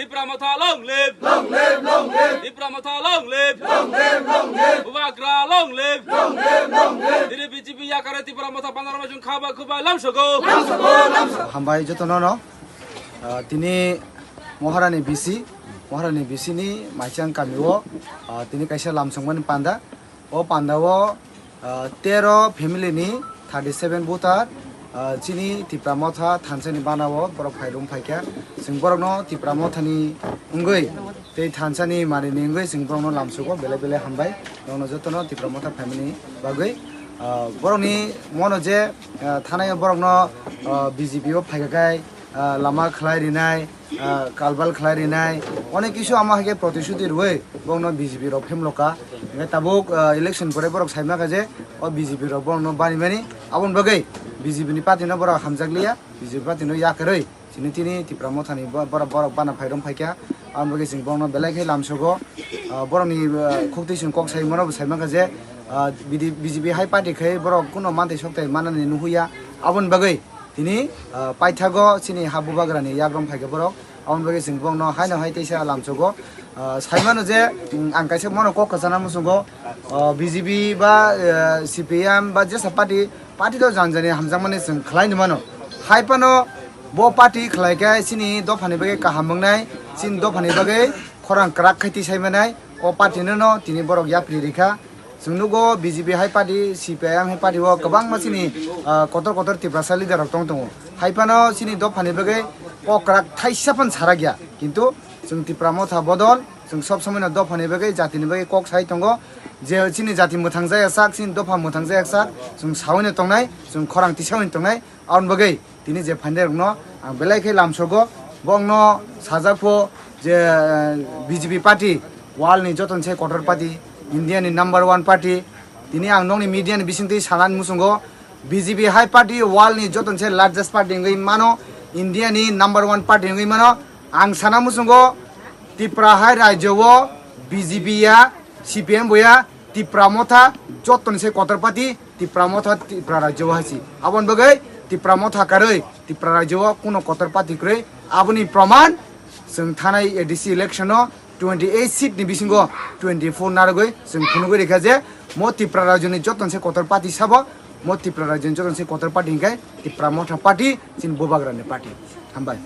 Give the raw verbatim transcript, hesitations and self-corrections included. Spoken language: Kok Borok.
Tipra Motha long live! Long live, long live! Tipra Motha long live! Long live, long live! Bubagra long live! Long live, long live! Tini B J P yakare Tipra Motha panarama jung khaba khuba lamsogo. Hambai jotono no. Ah, tini Moharani B C, Moharani B C ni Maichang kami o, ah, tini kaisa lamsongmani panda. O panda o, ah, tero family ni thirty seven voter, ah, chini Tipra Motha thansa ni bana o borok phai rom phaikha. Chwng borok no Tipra Motha ni wngwi tei thansa ni mani ni wngwi chwng borok no lamsogo belai belai hambai. Borok no joto no Tipra Motha phaimani bagwi, ah, borok ni mono je, ah, thanai o borok no, ah, B J P o phaikha khai, ah, lama khlai rinai, ah, kalbal khlai rinai, onek kisu ama hai khe protishuti rwui bongno B J P rok phemloka. Hingkhe tabuk, ah, election pore borok saima kha je o B J P rok bongno bani mani, aboni bagwi B J P ni party no borok hamjakliya, B J P party no yakarwi chini tini Tipra Motha ni bo-, borok, borok bana phai rom phaikha. Aboni bagwi chwng bongno belai khe lamsogo. Ah, borokni, ah, khukti chwng kok sai mano bo saima kha je, ah, B D, B J P hai party khai borok kuno manthai sokthai manani nuhuya. Aboni bagwi tini, ah, paithago chini ha bubagrani yakrom phaikha borok. Aboni bagwi chwng bongno haino hai teisa lamsogo. Ah, saimano je, mm, ang kaisa mono kok kwchana muchungo, ah, B J P ba, ah, C P I M ba jesa party, party to janjani hamjakmani chwng khlai ni mano. Hai phano bo party khlai khe chini dophani bagwi kaham wngnai, chini dophani bagwi khorang kwrak khai tisai manai, o party no no tini borok yapri rikha. Chwng nugo B J P hai party, C P I M hai party o kwbangma chini, ah, kotor kotor Tiprasa leader rok tong tongo. Hai phano chini dophani bagwi kok kwrak thaisa phan sarakya. Kintu chwng Tipra Motha bodol, chwng sob somoi no dophani bagwi, jatini bagwi kok sai tongo. Je chini jati mwthang jaya sak, chini dopha mwthang jaya sak, chwng saui no tongnai, chwng khorang tisaui no tongnai. Aboni bagwi tini je phainai rokno ang belai khe lamsogo, bongno sajak pho je, eh, B J P party world ni joto ni se kotor party, India ni number one party. Tini ang nokni media ni bisingtwi sanani muchungo, B J P hai party world ni joto ni se largest party wngwi mano, India ni number one party wngwi mano. Ang sana muchungo Tipra hai rajyo o B J P ya, C P M bo ya, Tipra Motha joto ni se kotor party. Tipra Motha Tipra rajyo o hai si. Aboni bagwi Tipra Motha karwi Tipra rajyo o kuno kotor party kwrwi. Aboni proman chwng thanai A D C election o twenty eight seat ni bisingo twenty four narwgwi chwng phunugwi rikha je mo Tipra rajyo ni joto se kotor party sabo, mo Tipra rajyo ni joto se kotor party hinkhe Tipra Motha party, chini bubagra ni party. Hambai.